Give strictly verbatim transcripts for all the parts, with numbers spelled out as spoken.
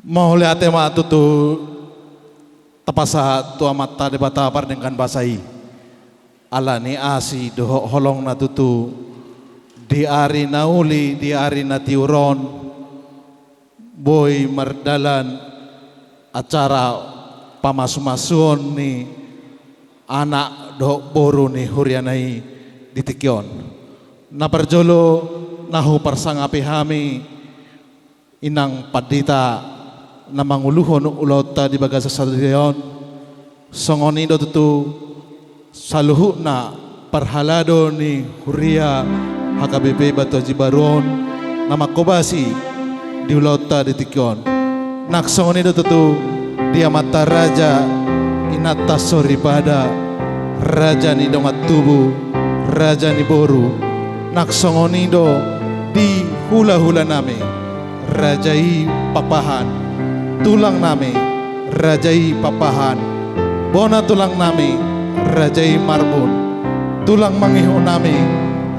Mauliate ma tutu tapasahat tu Amanta Debata pardenggan basa i. Ala ni asi dohot holongna tutu, di ari na uli, di ari na tiur on, boi mardalan acara pamasumasuon ni anak dohot boru ni huriana i di tingki on. Na parjolo, na huparsangapi hami inang pandita na manguluhon ulaonta di bagasan sadari on, songon i do tutu saluhutna parhalado ni huria H K B P Batu Aji Baru on na manghobasi di ulaonta di tingki on. Nang songon i do tutu di amanta raja, inanta soripada, raja ni dongan tubu, raja ni boru. Nang songon i do di hulahulanami, raja i Pakpahan, tulangnami, raja i Pakpahan, bona tulangnami, raja i Marbun, tulang mangihutnami,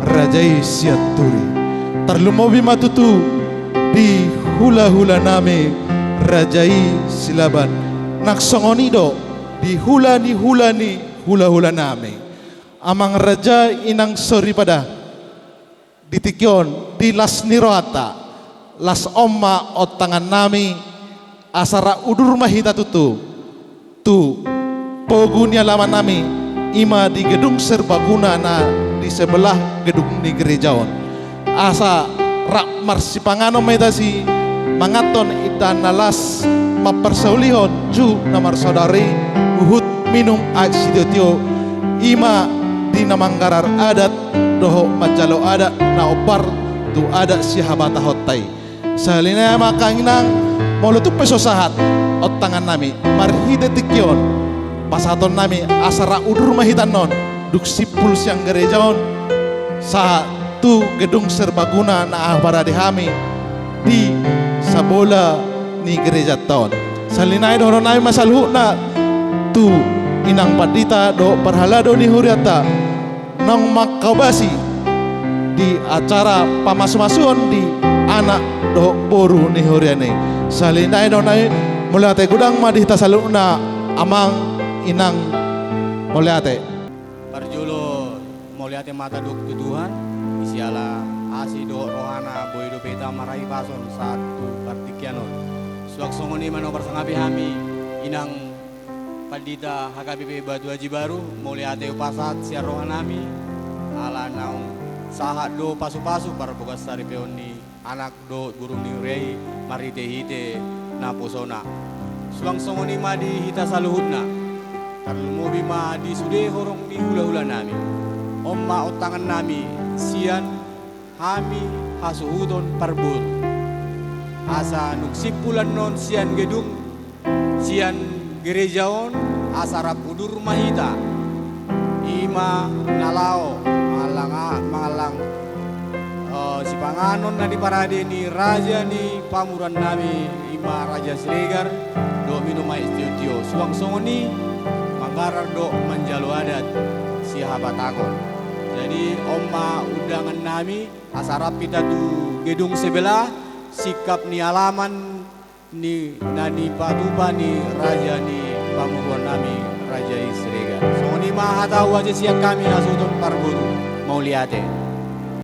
raja i Sianturi. Tarlumobi ma tutu di hulahulanami, raja i Silaban. Nang songon i do di hula ni hula ni hulahulanami, amang raja, inang soripada. Di tingki on, di las ni rohanta, las on ma ontangannami, asa rap udur ma hita tutu tu pogu ni alamannami, i ma di gedung serbaguna na di sebelah gedung ni gereja on. Asa rap marsipanganon ma hita, simangathon indahan na las, mamparsaulihon jut na marsaudara i, huhut minum aek sitiotio, i ma di na manggarar adat dohot manjalo adat na hombar tu adat sihabatahonta i. Sahali nai ma, angka inang, molo tung pe so sahat ontangannami marhite tingki on, pasahatonnami asa rap udur ma hita annon dung simpul sian gereja on, sahat tu gedung serbaguna na ahu parade hami di sabola ni gerejanta on. Sahali nai dohononnami ma saluhutna tu inang pandita dohot parhalado ni hurianta naung manghobasi di acara pamasumasuon di anak dohot boru ni huriana i. Sahali nai dohononnami, mauliate godang ma di hita saluhutna, amang, inang, mauliate. Parjolo, mauliate ma tadok tu Tuhan, siala asi dohot rohana boi dope hita marhahipason sahat tu partingkian on. Suang songon i ma na huparsangapi hami inang pandita H K B P Batu Aji Baru, mauliate hupasahat sian rohanami, ala naung sahat do pasupasu parbogas saripeon ni anak dohot boru ni huria i marhitehite naposona. Suang songon i ma di hita saluhutna, tarlumobi ma di sude horong ni hulahulanami. On ma ontangannami sian hami hasuhuton parboru, asa dung simpul annon sian gedung, sian gereja on, asa rap udur ma hita, i ma na laho mangallang, mangallang, eh, sipanganon na diparade ni raja ni pamoruonnami, i ma Raja Siregar, dohot minum aek sitiotio. Suang songon i manggarar dohot manjalo adat sihabatahonon. Jadi on ma undangannami, asa rap hita tu gedung sebelah, singkap ni alaman ni na nipatupa ni raja ni pamoruonnami, Raja i Siregar. Songon i ma hata huaso sian hami hasuhuton parboru. Mauliate.